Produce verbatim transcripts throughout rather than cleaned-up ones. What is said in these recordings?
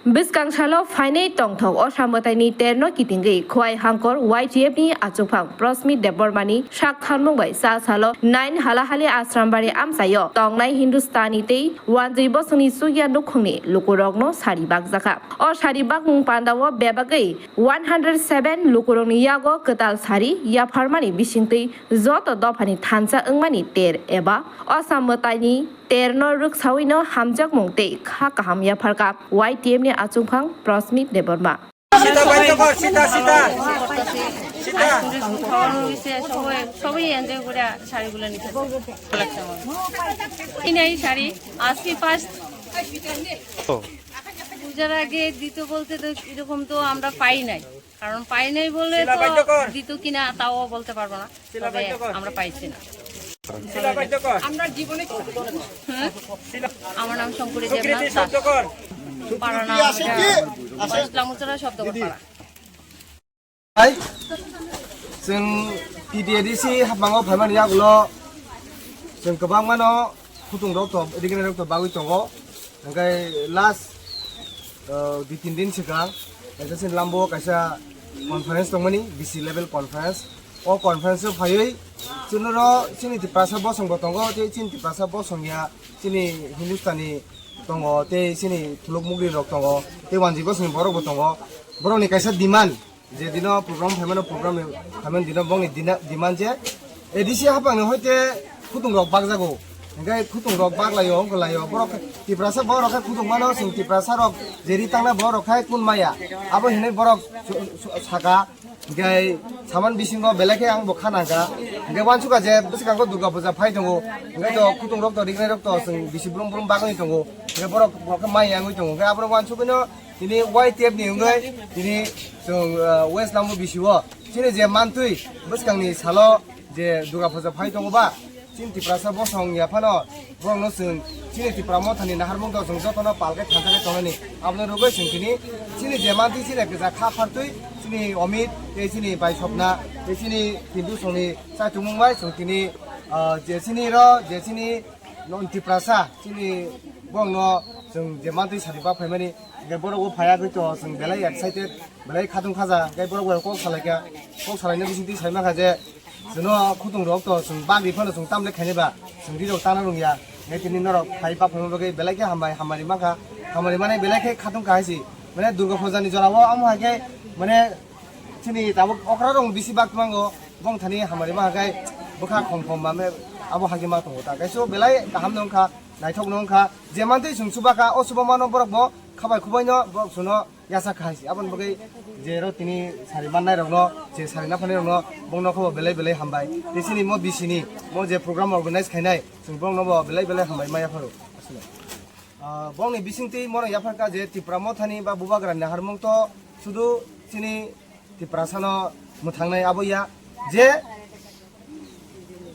Bwskang salo phainai tongthok Osa mwtaini terno kitingwi Khowai Hangkor Y T F ni achukphang Prosmit Debbarma ni sak thanmung bai cha salo nine Halahali Asrambari amchaio tongnai Hindustani tei Wanjwi bosongni chukya nukhungni lukurokno sari bakjakha. O sari bakmung pandao bebagwi one hundred seven lukurokni yago kwtal sari yapharmani bisingtwi joto dophani thansa wngmani ter eba Osa mwtaini terno rwksawino hamjakmung tei kha kaham yapharkha Y T F ni achukphang Prosmit Debbarma. Sita বাইদ্যকর, সীতা, সীতা, সীতা। সবাই, সবাই এনজয় করে শাড়িগুলো নিতে। এই নেই শাড়ি, আজকে ফার্স্ট। পূজার আগে দিত বলতে তো এরকম তো আমরা পাই নাই, কারণ পাই নাই বলে তো দিত কিনা তাও বলতে পারবো না। তবে আমরা পাইছি না। আমরা জীবনে কিছু করতে পারবো না। হুম? আমার নাম শঙ্করী দেবনাথ দাস। পাড়া নাম এটা লামুচড়া শব্দকর পাড়া। Hai, chwng T T A D C hapmango phaimani yagulo chwng kwbangmano khutung rok to, rignai rok to bagwi tongo. Hingke last, uh, dui tin din swkang kaisa chini lambo kaisa conference tongmani, B C level conference. O conference o phaiwi chini ro chini Tiprasa bosong bo tongo, tei chini Tiprasa bosong ya chini Hindustani tongo, tei chini thuluk mugri rok tongo, tei wanjwi bosongni borok bo tongo. Borokni kaisa demand, je dino program phaimano, program phaimani dino bongni dina-, demand je A D C hapangni hoite khutung rok bakjago. Hingke khutung rok baklaio, wngkolaio. Borok Tiprasa borok khe khutung mano, chwng Tiprasa rok jeri tangna borok khai kun maya. Abo hinwi borok su-, su-, saka, hingke saman bisingo belai khe ang bo kha nangkha. Hingke wansukha je bwskango Durga puja phai tongo. Hingke to khutung rok to rignai rok to chwng bisi brum brum bagwi tongo. Hingke borok, borok khe maya wngwi tongo. Hingke aborok wansugwino tini Y T F ni wngwi tini chwng, ah, West Lambo bisio chini je mantwi bwskangni salo je Durga puja phai tongo ba, chini Tiprasa bosong yaphano borokno chwng chini Tipra mothani naharmung to chwng jotono palkhe thansa khe tongnani. Aboni rwgwi chwng tini chini je mantwi chini kisa kha phartwi chini Omit tei chini bai Sopna tei chini Hindu songni chaitumung bai chwng tini, ah, je chini ro je chini non Tiprasa chini borokno chwng je mantwi sari bak phaimani, hingke borok bo phaiya gwi to chwng belai excited, belai khatung khaja, hingke borok bai kok salaikha, kok salaina bisingtwi sai mankha je chwngno khutung rok to chwng bagri phano chwng tamle khaini ba chwng ri rok tana rwngya, hingke tini norok phai bak phaima bagwi belai khe hambai, hambai mankha, hambai mane belai khe khatung kha hai si, mane Durga puja ni jora o amo hai khe mane chini tabuk okra rok bisi bak twango, bong thani hamari ma hai khe bwkha khom khom mame abo hai khe ma tongo ta, kaisa belai kaham no wngkha, naithok no wngkha, je mantwi chwng chuba kha o chuba mano borok bo khabai khubai no borok chwngno yachak kha hai si. Aboni bagwi je ro tini sari mannai rokno, je sari naphanai rokno, bongno khe bo belai belai hambai. Tei chini mo bisini mo je program organize khainai, chwng bongno bo belai belai hambai ma yapharo. Aswk. Ah, bongni bisingtwi mono yaphar kha je Tipra mothani ba Bubagrani naharmung to sudu chini Tiprasano mwthangnai abo ya je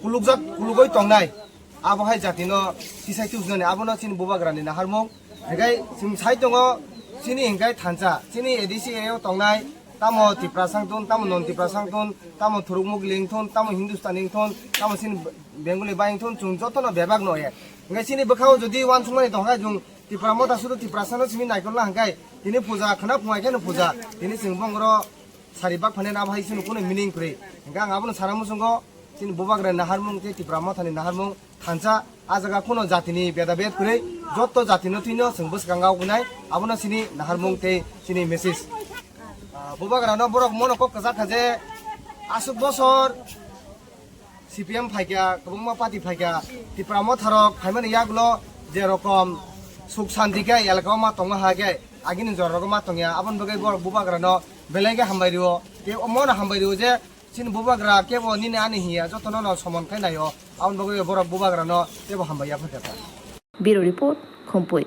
kulukjak, kulugoi tongnai, abo hai jatino tisai tubujnani, abono chini Bubagrani naharmung. Hingke chwng sai tongo, chini hingke thansa, chini A D C area o tongnai, tamo Tiprasa wngthun, tamo non Tiprasa wngthun, tamo thurukmukli wngthun, tamo Hindustani wngthun, tamo chini Bengali bai wngthun, chwng jotono bebak no ya. Hingke chini bwkhao jodi uansukmani tongkha, chwng Tipra motha sudu Tiprasano simi naikolna hingke, tini puja khwna phungai kheno puja, tini chwng bongoro sari bak phani abo hai sini kunu meaning kwrwi. Hingke ang abono sana muchungo, chini Bubagrani naharmung tei Tipra mothani naharmung thansa, a jaga kunu jatini beda bed kwrwi, joto jatino thwino chwng bwskango wngnai, abono chini naharmung tei chini message. Ah, Bubagrano borok mono kok kwchak kha je aswk bosor C P M phaikha, kwbangma party phaikha, Tipra motharok phaimani yagulo je rokom suk santi khe elaka o ma tongma hai khe agini jora rogo ma tongya, aboni bagwi borok Bubagrano belai khe hambai rio, tei omono hambai rio je chini Bubagra kebo nini ani hiya jotono no somon khai naio, aboni bagwi borok Bubagrano teibo hambai ya phai kha. Bureau Report, Khumpui.